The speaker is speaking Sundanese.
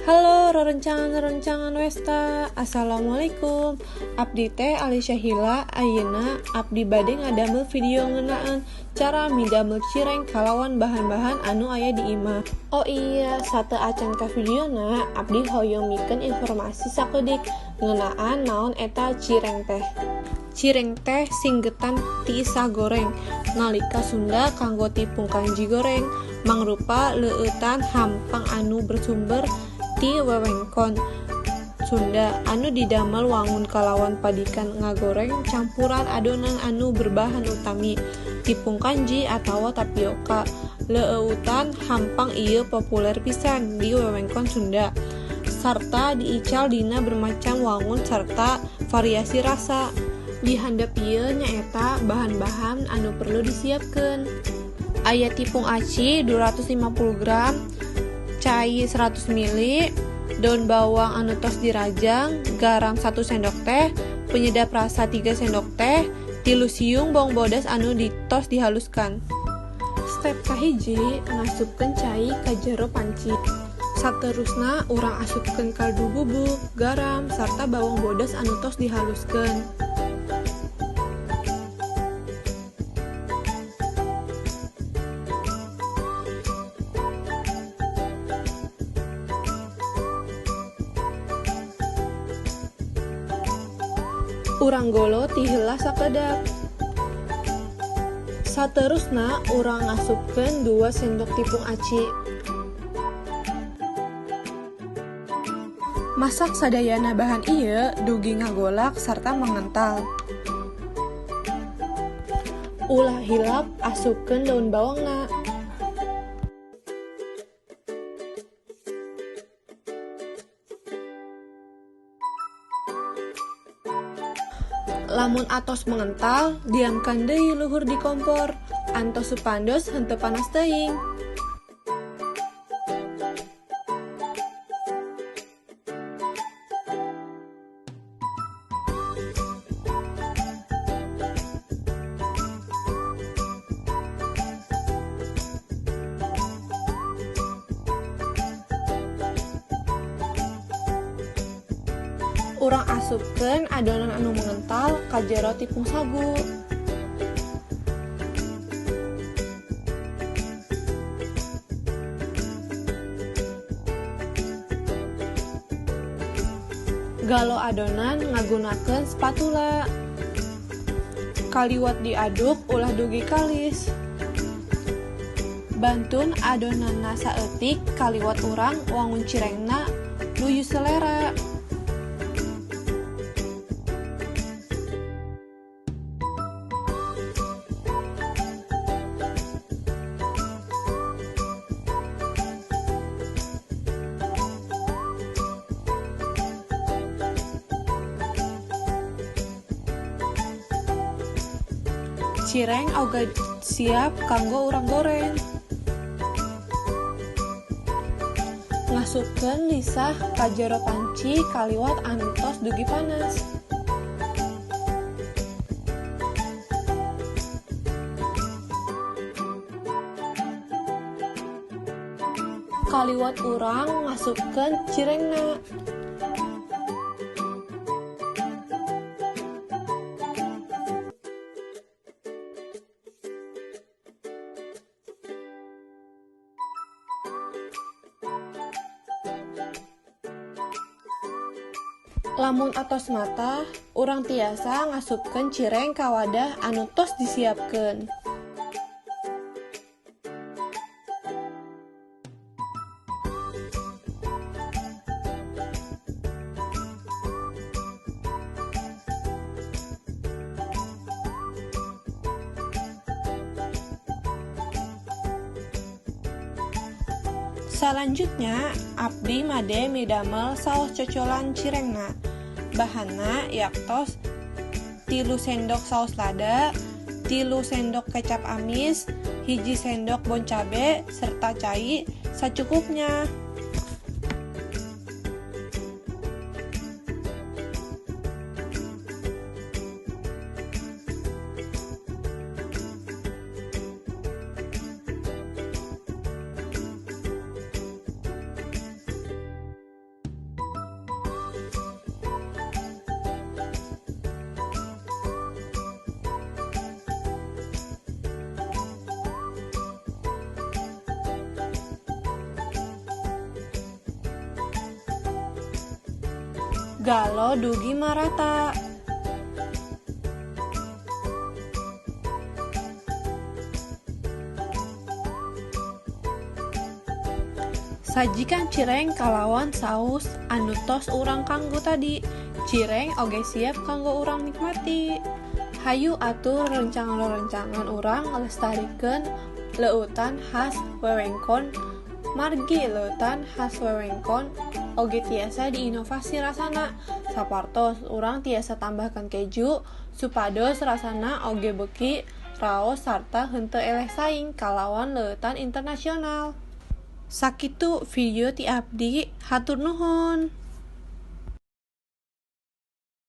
Halo rerencangan-rerencangan Westa. Assalamualaikum. Abdi teh Alisya Hila. Ayeuna abdi bade ngadamel video ngeunaan cara midamel cireng kalawan bahan-bahan anu aya di imah. Oh iya, sateu acan ka videona abdi hoyong mikeun informasi sakedik ngeunaan naon eta cireng teh. Cireng teh singgetan ti isah goreng nalika Sunda kanggo tipung kanji goreng mangrupa leueutan hampang anu bersumber ti wewengkon Sunda anu didamel wangun kalawan padikan ngagoreng campuran adonan anu berbahan utami tipung kanji atawa tapioka. Leueutan hampang ieu populer pisan di wewengkon Sunda sarta diical dina bermacam wangun sarta variasi rasa. Di handap ieu nyaeta bahan-bahan anu perlu disiapkeun. Aya tipung aci 250 gram, cai 100 ml, daun bawang anu tos dirajang, garam 1 sendok teh, penyedap rasa 3 sendok teh, 3 siung bawang bodas anu ditos dihaluskan. Step kahiji, ngasupkeun cai ka jero panci. Saterusna urang asupkeun kaldu bubuk, garam, sarta bawang bodas anu tos dihaluskeun. Urang golo ti heula sakedap. Saterusna urang ngasupkeun 2 sendok tipung aci. Masak sadayana bahan ieu dugi ngagolak sarta mengental. Ulah hilap asupkeun daun bawangna. Lamun atos mengental, diamkan deui luhur di kompor. Antos supandos henteu panas teuing. Urang asupkeun adonan anu mengental ka jero tipung sagu. Galo adonan ngagunakeun spatula. Kaliwat diaduk ulah dugi kalis. Bantun adonanna saeutik kaliwat urang wangun cirengna luyu selera. Cireng oge siap kanggo urang goreng. Ngasupkeun lisah ka jero panci kaliwat antos dugi panas. Kaliwat urang ngasupkeun cirengna. Lamun atos matah, urang tiasa ngasupkeun cireng ka wadah anu tos disiapkeun. Salanjutnya, abdi made midamel saos cocolan cirengna. Bahanna yaktos 3 sendok saos lada, 3 sendok kecap amis, 1 sendok bon cabe, serta cai sacukupnya. Galo dugi marata. Sajikan cireng kalawan saus anu tos urang kanggo tadi. Cireng oge siap kanggo urang nikmati. Hayu atuh rerencangan-rerencangan urang ngalestarikeun leueutan khas wewengkon margi leueutan khas wewengkon oge tiasa diinovasi rasana. Sapartos urang tiasa tambahkan keju supados rasana oge beuki raos sarta henteu eleh saing kalawan leueutan internasional. Sakitu video ti abdi, hatur nuhun.